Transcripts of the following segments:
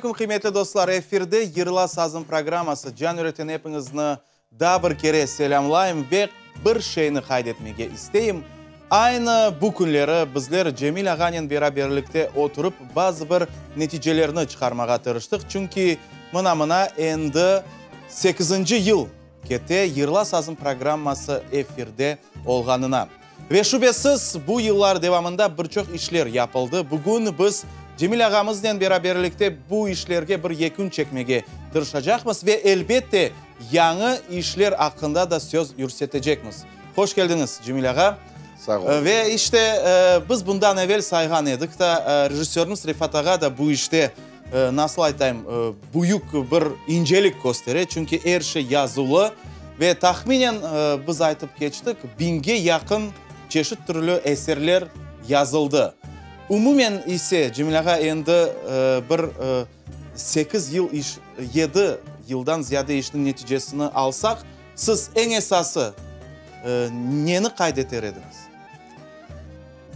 aleyküm, qıymetli dostlar! Efirde Yırla sazım programması. Can yürekten epiñizni daa bir kere selâmlayım ve bir şeyni qayd etmege isteyim. Aynı bu künleri bizler Cemil ağanen beraberlikte oturıp bazı bir neticelerni çıqarmağa tırıştıq, çünki mına-mına endi sekizinci yıl kete Yırla sazım programması efirde olğanına. Ve şübesiz, bu yıllar devamında bir çoq işler yapıldı. Bugün biz Cemil ağamıznen beraberlikte bu işlerge bir yekün çekmege tırışacaqmız ve, elbette, yañı işler aqqında da söz yürsetecekmiz. Hoş keldiñiz, Cemil ağa. Sağ oluñ. Ve işte, biz bundan evel sayğan edik da, rejissörimiz Refat ağa da bu işte, nasıl aytayım, büyük bir incelik köstere, çünki er şey yazılı ve tahminen, biz aytıp keçtik, biñge yaqın çeşit türlü eserler yazıldı. Umumen ise, Cemil ağa, endi bir sekiz yıl iş, yedi yıldan ziyade işniñ neticesini alsaq, siz eñ esası neni qayd eter ediñiz?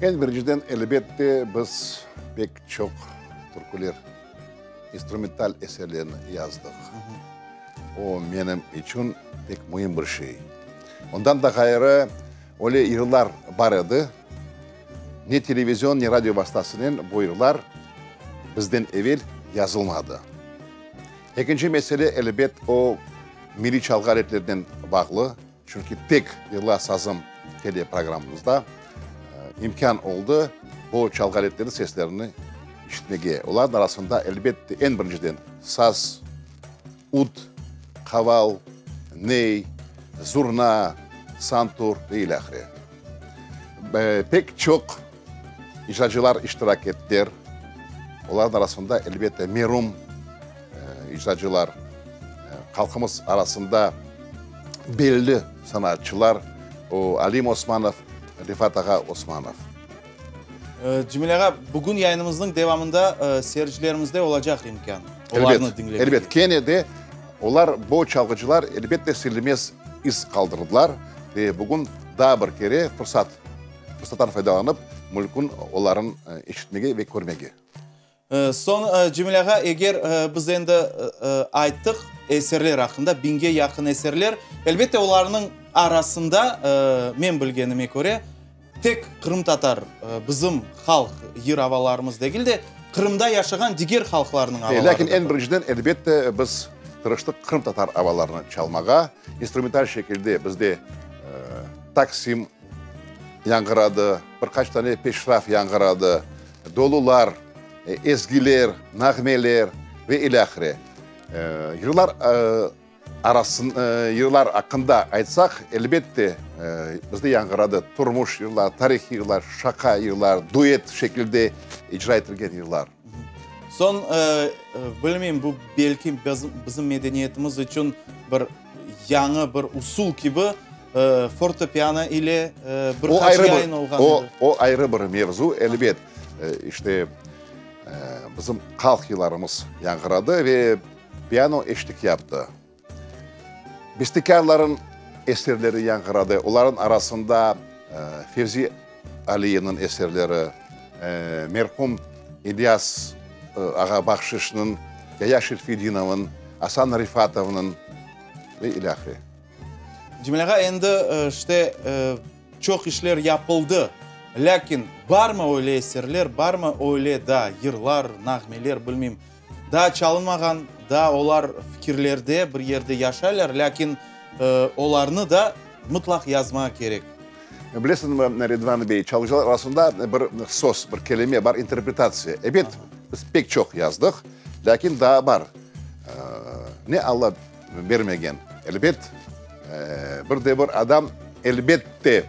Eñ birinciden, elbette, biz pek çoq türküler, instrumental eserlerni yazdıq. O, menim içün pek müim bir şey. Ondan da ğayrı, öyle yırlar bar edi, ne televizion, ne radio vastasınen bu yırlar bizden evel yazılmadı. Ekinci mesele, elbet, o, milliy çalğı aletlerinen bağlı. Çünki tek Yırla sazım teleprogrammamızda imkân oldı bu çalğı aletlerniñ seslerini işitmege. Olarnıñ arasında, elbette, eñ birinciden saz, ud, qaval, ney, zurna, santur ve ilâhre. Pek çoq icracılar iştirak ettiler. Olarnıñ arasında, elbette, merum icracılar, halqımız arasında belli sanatçılar, o, Alim Osmanov, Refat ağa Osmanov. Cemil ağa, bugün yayınımıznıñ devamında seyircilerimizde olacaq imkân olarnı diñlemege. Elbet, kene de olar, bu çalğıcılar, elbette, silinmez iz qaldırdılar ve bugün daa bir kere fırsat, fırsattan faydalanıp, mülkün olarnı eşitmege ve körmege. Soñ, Cemil ağa, eger biz endi ayttıq eserler aqqında, biñge yaqın eserler, elbette, olarnıñ arasında, men bilgenime köre, tek qırımtatar, bizim halq yır avalarımız degil de, Qırımda yaşağan diger halqlarnıñ avaları da bar. Lâkin eñ birinciden, elbette, biz tırıştıq qırımtatar avalarını çalmağa. İnstrumental şekilde bizde taksim yañğıradı, bir qaç tane peşraf yañğıradı. Dolular, ezgiler, nağmeler ve ilâhre. Yırlar arasın, yırlar aqqında aytsaq, elbette, bizde yañğıradı turmuş yırlar, tarihiy yırlar, şaqa yırlar, duet şekilde icra etilgen yırlar. Soñ, bilmeyim, bu belki bizim medeniyetimiz içün bir yañı bir usul kibi, fortepiano ile bir qaç yayın olğan edi. O ayrı bir mevzu, elbet. İşte, bizim halq yırlarımız yañğıradı ve piano eşlik yaptı. Bestekârlarnıñ eserleri yañğıradı, olarnıñ arasında Fevzi Aliyevniñ eserleri, merhum İlyas ağa Bahşışnıñ, Yaya Şerfedinovnıñ, Asan Refatovnıñ ve ilâhre. Cemil ağa, endi işte çoq işler yapıldı, lâkin barmı öyle eserler, barmı öyle daa yırlar, nağmeler, bilmeyim, daa çalınmağan, daa olar fikirlerde bir yerde yaşaylar, lâkin olarnı da mıtlaq yazmağa kerek. Bilesiñmi, Ridvan bey, çalğıcılar arasında bir söz, bir kelime bar, interpretatsiya. Ebet, biz pek çoq yazdıq, lâkin daa bar. Ne Alla bermegen. Elbet, bir de bir adam, elbette,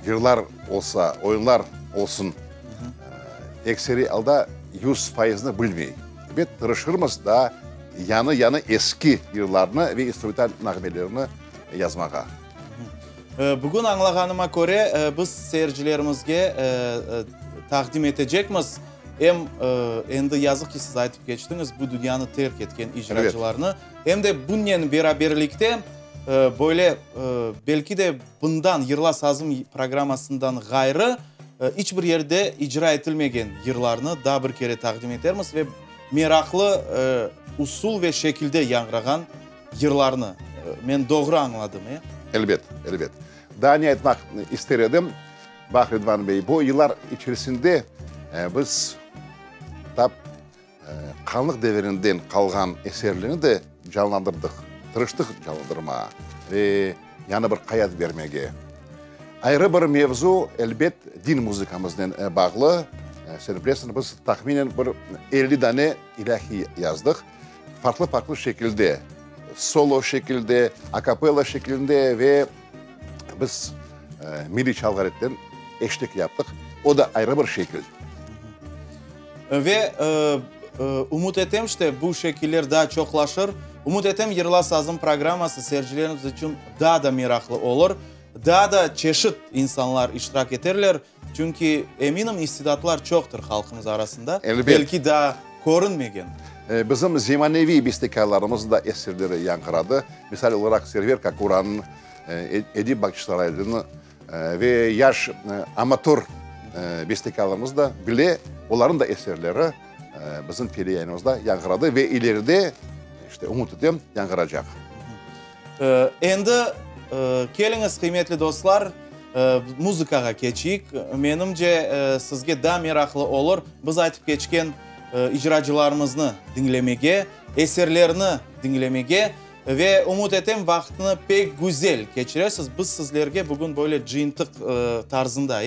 yırlar olsa, oyunlar olsun, ekseriy alda yüz fayızını bilmey. Elbet, tırışırmız daa yañı-yañı eski yırlarnı ve instrumental nağmelerni yazmağa. Bugün añlağanıma köre, biz seyircilerimizge taqdim etecekmiz Em endi yazıq ki, siz aytıp keçtiñiz, bu dünyanı terk etken icracılarnı, em de bunnen beraberlikte böyle, belki de bundan, Yırla sazım programmasından ğayrı. İç bir yerde icra etilmegen yırlarnı daa bir kere taqdim etermiz ve meraqlı usul ve şekilde yañğırağan yırlarnı. Men doğru añladım, e? Elbet, elbet. Daa ne aytmaq ister edim, baq, Ridvan bey, bu yıllar içerisinde biz tap Hanlıq devirinden qalğan eserlerni de canlandırdıq, tırıştıq canlandırmağa ve yañı bir hayat bermege. Ayrı bir mevzu, elbet, din muzıkamıznen bağlı. Sen bilesiñ, biz tahminen bir 50 dane ilâhiy yazdıq, farqlı-farqlı şekilde, solo şekilde, akapella şeklinde ve biz milliy çalğı aletten eşlik yaptıq. O da ayrı bir şekil. Ve ümüt etem, işte, bu şekiller daa çoqlaşır. Ümüt etem, Yırla sazım programması seyircilerimiz içün daa da meraqlı olur. Daa da çeşit insanlar iştirak eterler. Çünki, eminim, istidatlar çoqtır halqımız arasında. Elbet. Belki daa körünmegen. Bizim zemaneviy bestekârlarımız da eserleri yañğıradı. Misal olaraq, Server Kakuranıñ, Edip Bağçasaraylınıñ Ve yaş amatör bestekârlarımız da bile, olarnıñ da eserleri bizim teleyayınımızda yañğıradı ve ileride, işte, ümüt etem, yañğıracaq. Endi keliñiz, qıymetli dostlar, muzıkağa keçeyik. Menimce, sizge daa meraqlı olur biz aytıp keçken icracılarımıznı diñlemege, eserlerini diñlemege. Ve ümüt etem, vaqıtnı pek güzel keçirersiz. Biz sizlerge bugün böyle cıyıntıq tarzında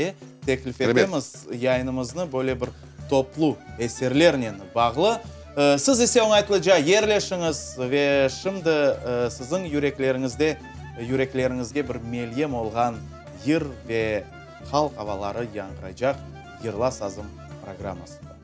teklif etemiz yayınımıznı, böyle bir toplu eserlernen bağlı. Siz ise oñaytlıca yerleşiñiz ve şimdi siziñ yürekleriñizde, yürekleriñizge bir melyem olğan yır ve halq avaları yañğıraycaq Yırla sazım programmasında.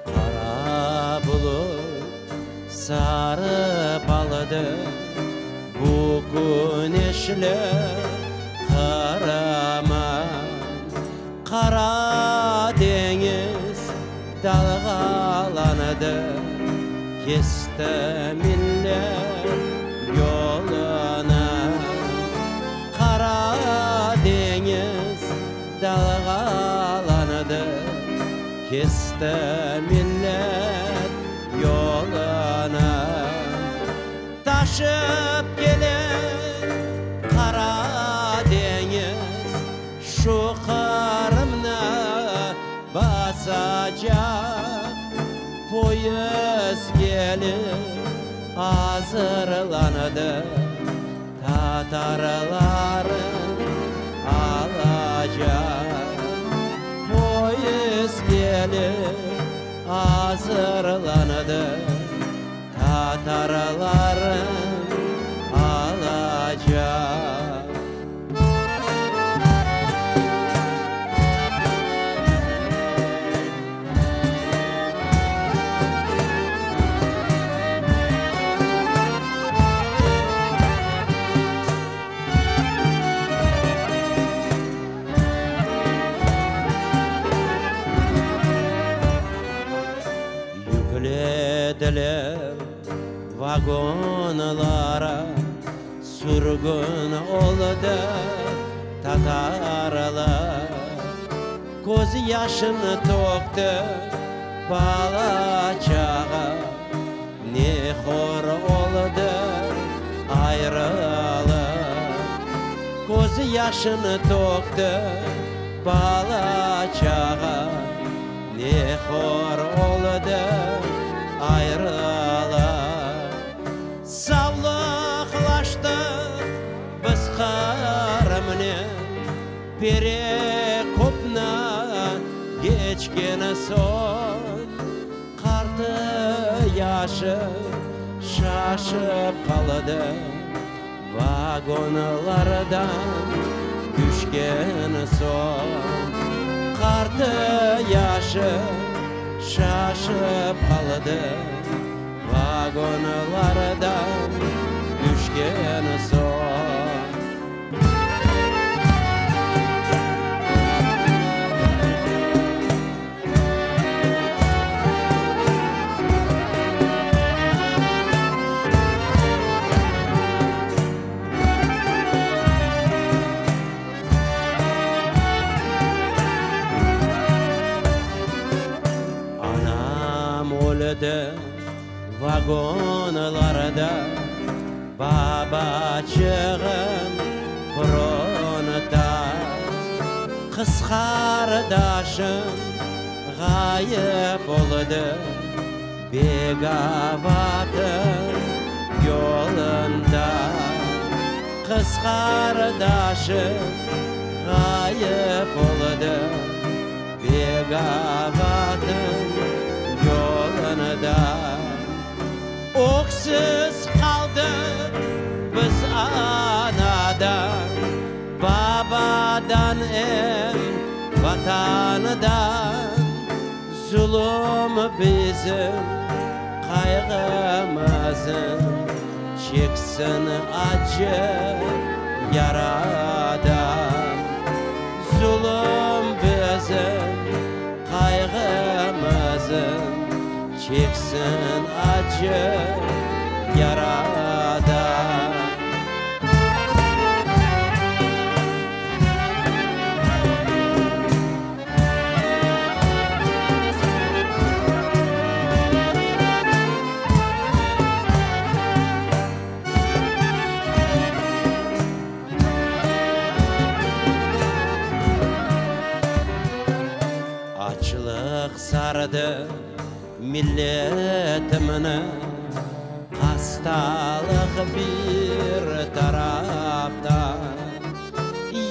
Qara bulut sarıp aldı bu küneşli Qırımım. Qara deñiz dalğalandı, kesti millet yolunı. Qara deñiz dalğalandı, kesti millet yolunı. Taşıp kele Qara deñiz, şu Qırımnı. Kelip azırlandı, tatarların alacaq. Poyezd kelip azırlandı, tatarların alacaq. Yüklediler vagonlara, sürgün oldı tatarlar. Köz yaşını tökti bala-çağa, ne hor oldı ayrılıq. Köz yaşını tökti bala-çağa, ne hor oldı ayrılıq. Savlıqlaştıq biz Qırımnen, Perekopnı keçken soñ, qartı yaşı şaşıp qaldı, vagonlardan tüşken soñ. Qartı yaşı şaşıp qaldı, vagonlardan tüşken soñ. Anam öldi vagonlarda, babaçığım frontta, qız qardaşım ğayıp oldı Begavatın yolunda. Qız qardaşım ğayıp oldı Begavatın yolunda. Öksüz qaldıq biz anadan, babadan em Vatandan. Zulum bizim qayğımızın çeksin acı yaradan. Zulum bizim qayğımızın çeksin acı yaradan. Açlıq sardı milletimni, hastalıq bir taraftan.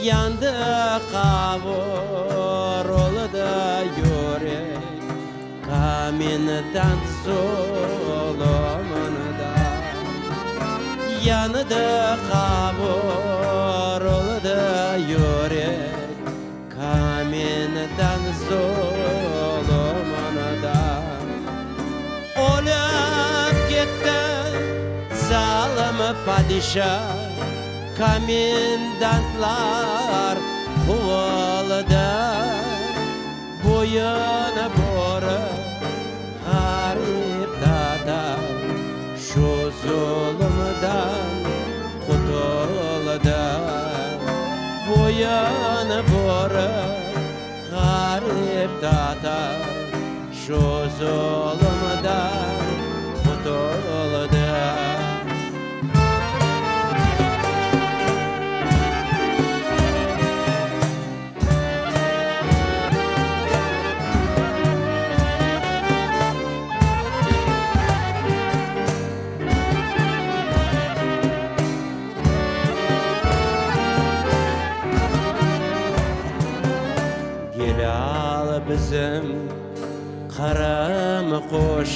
Yandı, qavurıldı yürek, komendant zulumından. Yandı, qavurıldı yürek, komendant zulumından. Ölip ketti zalım padişa, komendantlar quvuldı. Boyun burıp ğarip tatar şu zulumdan qutuldı. Boyun burıp ğarip tatar şu zulumdan qutuldı.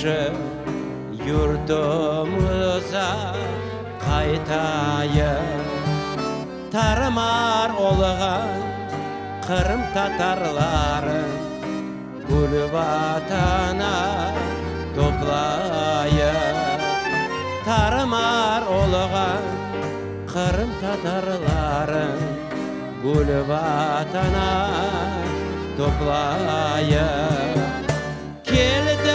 Yahşı yurtumıza qaytayıq. Tar-mar olğan Qırım tatarların Gül Vatana toplayıq. Tar-mar olğan Qırım tatarların Gül Vatana toplayıq. Keldi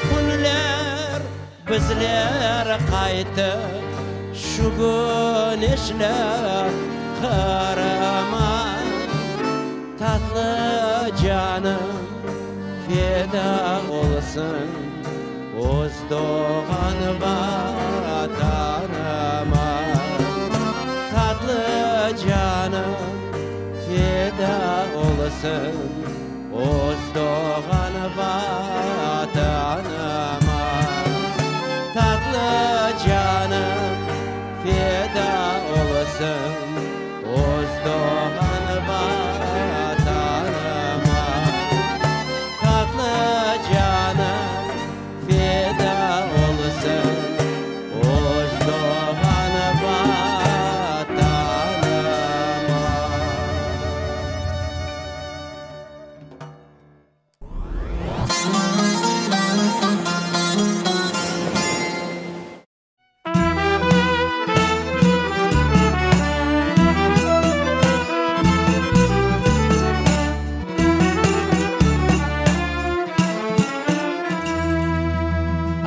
künler, bizler qayttıq şu güneşli Qırıma. Tatlı canım feda olsun öz doğğan Vatanıma. Tatlı canım feda olsun öz doğğan Vatanıma. Tatlı canım feda olsun öz doğğan Vatanıma. Tatlı canım feda olsun öz doğğan Vatanıma.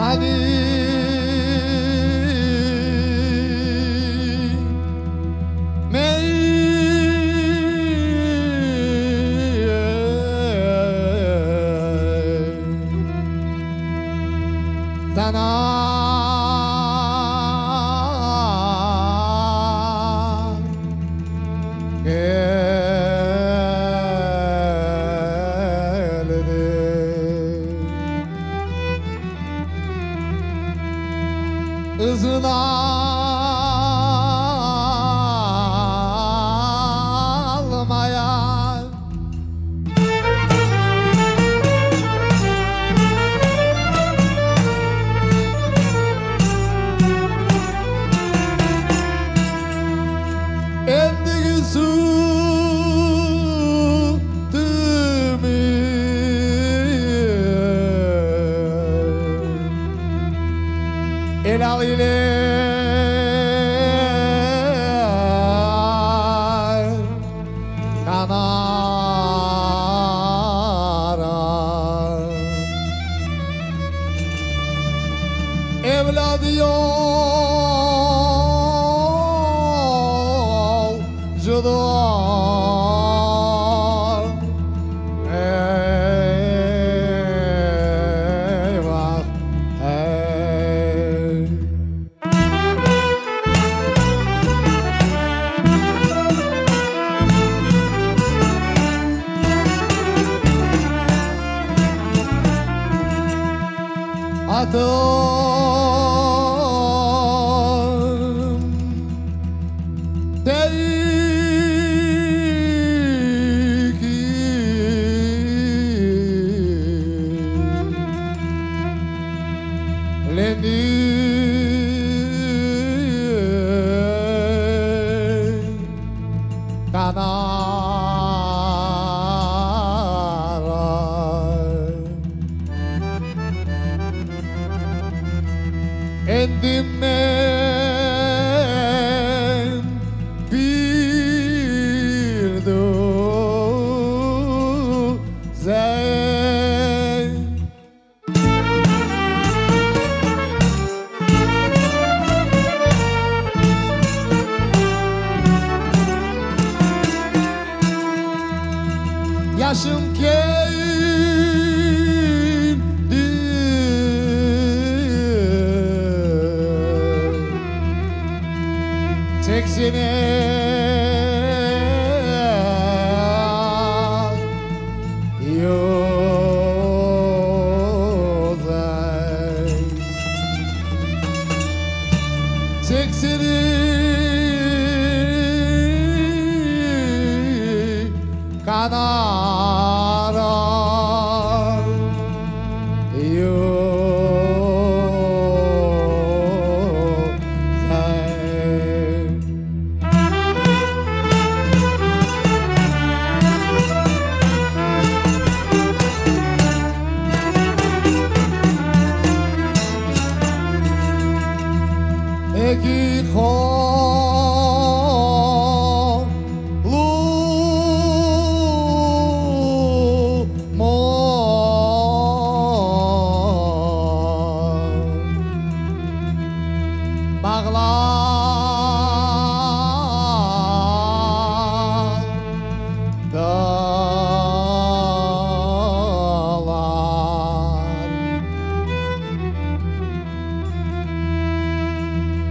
Ali men saña keldim. İzin almaya. Emdigi sütümi elâl ile qanarım. Evlâd yolcudur. Eyvah, ey. Atım teki lendi qanarım. Endi men bir düzen. Yaşım keldi seksene yüze. Sekseni qanarım yüze. Eki qolum bağlandılar.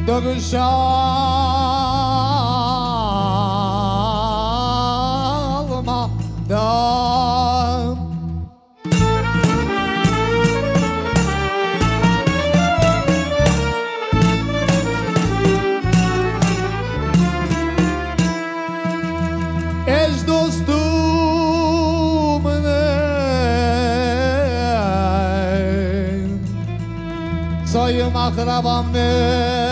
Dögüş almadım. Eş dostumnen Soyum aqrabamnen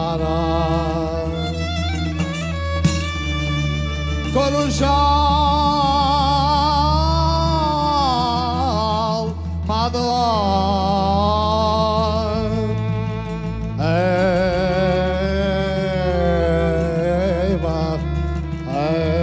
Qanarım Körüşalmadım Eyvah, ey.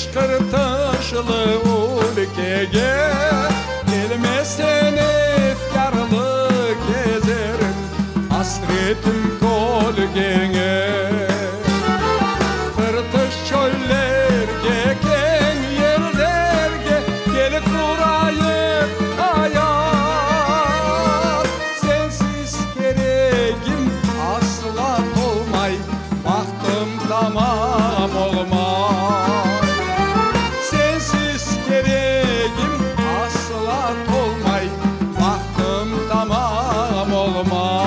Keniş qırtışlı ülkege Kelmesen efkârlı kezerim Asretim kölgeñe. Qırtış çöllerge, keñ yerlerge Kel qurayıq ayat. Sensiz keregim asla tolmay, Bahtım tamam olmay. Sensiz keregim asla tolmay, Bahtım tamam olmay.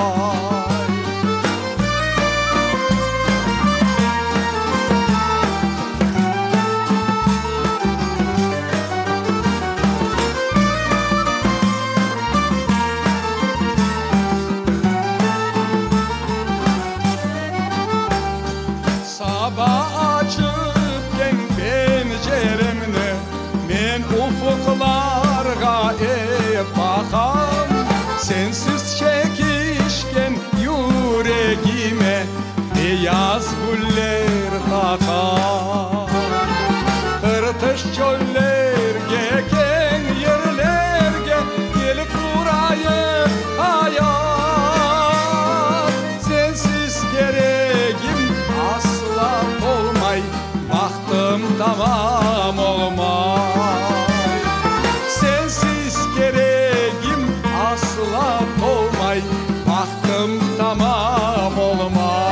Saba açıp keñ penceremni, Men ufuqlarğa ep baqam. Sensiz çekişken yüregime Beyaz güller taqam. Qırtış çöllerge, keñ yerlerge Kel qurayıq ayat. Sensiz keregim asla tolmay, Bahtım tamam olmay. Sensiz keregim asla tolmay, Bahtım tamam olmay.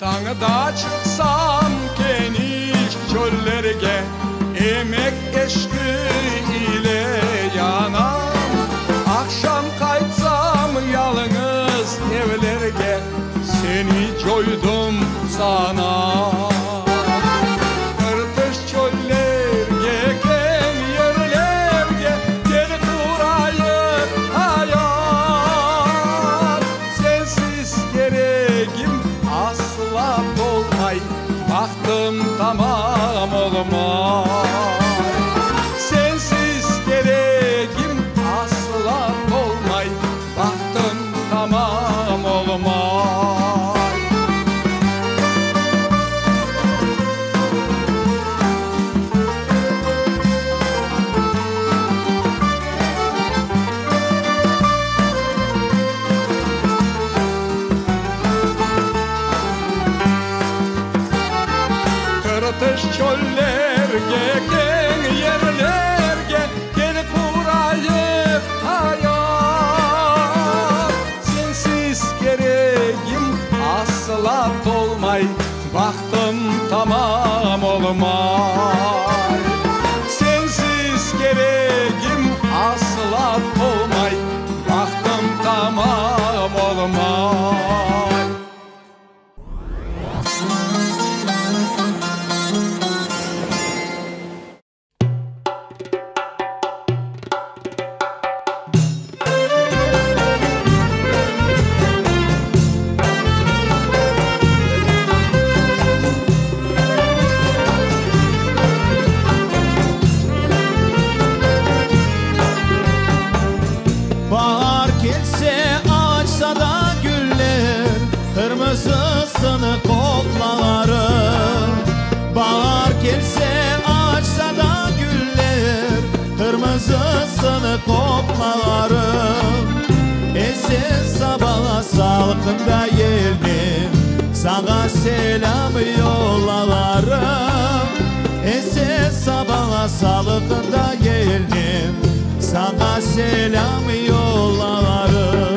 Tañda çıqsam keniş çöllerge, Emek eşqı ile yanam. Aqşam qaytsam yalıñız evlerge, Seni coydım sanam. Qırtış çöllerge, keñ yerlerge Kel qurayıq ayat. Sensiz keregim asla tolmay, Bahtım tamam olmay. Sensiz keregim asla tolmay, Bahtım tamam olmay. Qırtış çöllerge, keñ yerlerge Kel qurayıq ayat. Sensiz keregim asla tolmay, Bahtım tamam olmay. Sensiz keregim asla tolmay, Bahtım tamam olmay. Baar kelse, açsa da güller, Qırmızısını qoqlalarım. Baar kelse, açsa da güller, Qırmızısını qoqlalarım. Esen saba salqında yelnen Saña selâm yollalarım. Esen saba salqında yelnen Saña selâm yollalarım.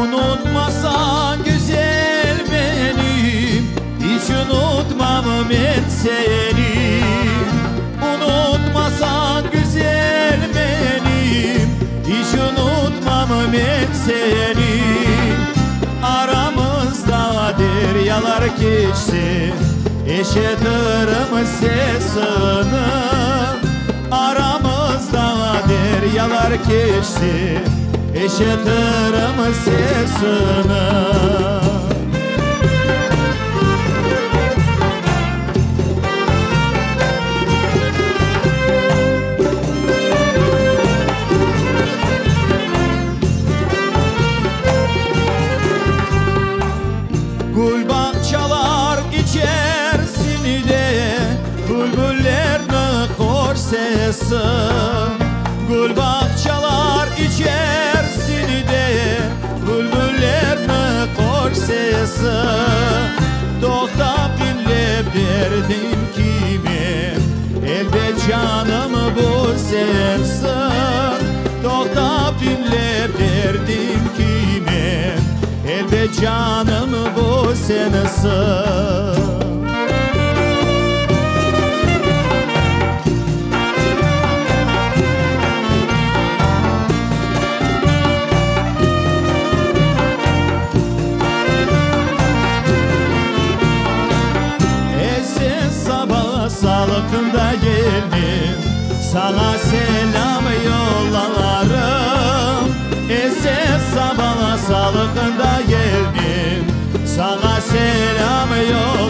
Unutmasañ güzel benim, İç unutmam men seni. Unutmasañ güzel benim, İç unutmam men seni. Aramızda derya. Deryalar keçse, eşitirim sesini. Aramızda deryalar keçse, eşitirim sesini. Gül bağçalar içerisinde bülbüllerniñ hoş sesi. Gül bağçalar içerisinde bülbüllerniñ hoş sesi. Toqtap diñlep derdim ki men, elbet canım bu sensiñ. Toqtap diñlep derdim ki men, elbet canım bu sensiñ. Esen saba salqında geldim, Saña selâm yollarım. Esen saba salqında geldim, Saña selâm yollarım.